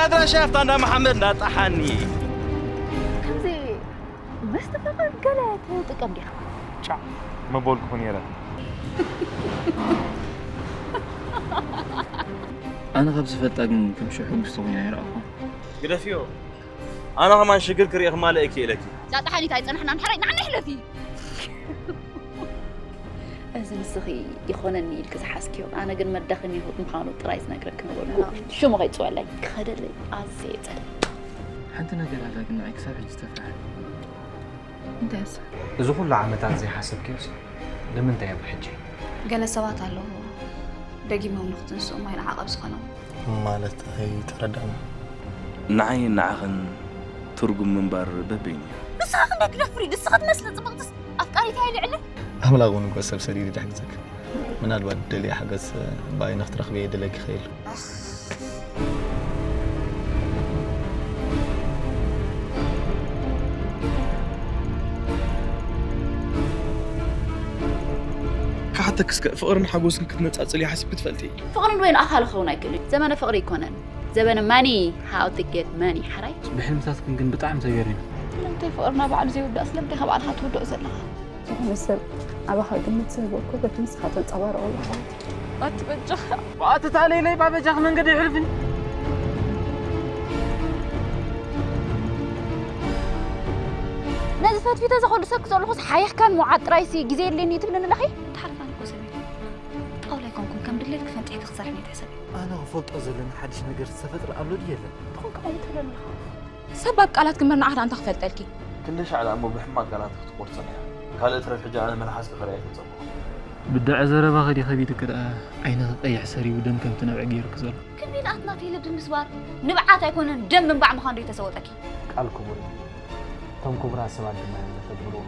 ኣድራሻ ኣብታ እንዳ መሓመድ እንዳጣሓኒ። ከምዚ መስተፋቕር ገለ ትጥቀም ዲኻ? ጫዕ መበልኩኹ ነይረ። ኣነ ካብ ዝፈልጣ ግን ከም ሽሕ ሕጉስቲ ኮይና ይረኣኹ። ግደፍዮ። ኣነ ከማን ሽግር ክርኢ ክማልእ እኪ ኢለኪ። ዛጣ ሓኒት ኣይጸናሕናን። ሕራይ ንዓና ሕለፊ። እዚ ንስኺ ይኾነኒ ኢልኪ ዝሓዝክዮ፣ ኣነ ግን መዳኸሚ ይሁት ምዃኑ ጥራይ ዝነግረኪ ነበርኩ። ሽሙ ከይጽወለይ ክኸደለይ ኣዝየ ይጸልእ። ሓንቲ ነገር ኣላ ግን ንዓይ ክሳብ ሕጂ ዝተፍርሓ። እንታይ እሱ? እዚ ኩሉ ዓመታት ዘይሓሰብክዮስ ንምንታይ ኣብ ሕጂ? ገለ ሰባት ኣለዉ ደጊሞም ንክትንስኡ ማይ ንዓቐብ ዝኾኖም። ማለት ኣይተረዳእና። ንዓይን ንዓኽን ትርጉም ምንባር በበይኑ እዩ። ንስኻ ክንደይ ክደፍሪ ንስኻ ትመስሊ ጽብቕትስ ኣፍቃሪት ኣይልዕልን። ኣምላኽ እውን እኮ ሰብ ሰዲዱ ድሕግዘክ። ምናልባት ደልያ ሓገዝ ብኣይ ንክትረኽቢ የደለኪ ይኽእል። ክሓተክ እስከ ፍቕርን ሓጎስን ክትነጻጽልዮ ሓሲብኪ ትፈልጢ? ፍቕርን ወይን ኣኻል ክኸውን ኣይክእልን። ዘመነ ፍቕሪ ኣይኮነን። ዘበነ ማኒ፣ how to get money ሓራይ። ብሕልምታትክን ግን ብጣዕሚ ተገሪም። ስለምንታይ ፍቕርና ባዕሉ ዘይውዳእ ስለምንታይ ካብ ባዕልኻ ትውድኦ ዘለኻ? ዝኾነ ሰብ ኣባኻ ግምት ዝህበ እኮ በቲ ንስኻ ተንጸባርቖ ኣለኻ። ኣቲ በጃኻ። ኣቲ ታለይለይ ባበጃኽ መንገዲ ይሕልፍን። ነዚ ፈትፊተ ዝኸሉ ሰብ ክጸልኹስ ሓይኽካን ምውዓል ጥራይሲ ግዜ የድልየኒ እዩ ትብለኒ ኣለኺ? ተሓርፋን እኮ ሰበይቲ ጣውላ ኣይኮንኩን ከም ድሌት ክፈንጥሕ ክሰርሕ ነይ ትሕሰብ። ኣነ ክፈልጦ ዘለና ሓድሽ ነገር ዝተፈጥረ ኣሎ ድዩ የለን? ትኾን ከማይ ትብለኒ ኣለኻ። ሰብ ኣብ ቃላት ክምር ንዓኽ ኣንታ ክፈልጠልኪ። ክንዲ ሻዕላ እሞ ብሕማቅ ቃላት ክትቆርጸና እያ። ካልእ ትረፍ ሕጂ ኣነ መልሓስ ክኸርያ ኣይክጸብቕ። ብዳዕ ዘረባ ከዲ ከቢድ ክደኣ ዓይንኺ ቀይሕ ሰሪቡ ደም ከምቲ ነብዒ ገይሩኪ ዘሎ። ክንደይ ንኣትና ፊልድ ምስባር ንብዓት ኣይኮነን ደም ምንባዕ ምዃኑ ዶ ተሰወጠኪ? ቃል ክቡር እዩ። እቶም ክቡራት ሰባት ድማ እዮም ዘተግብርዎ።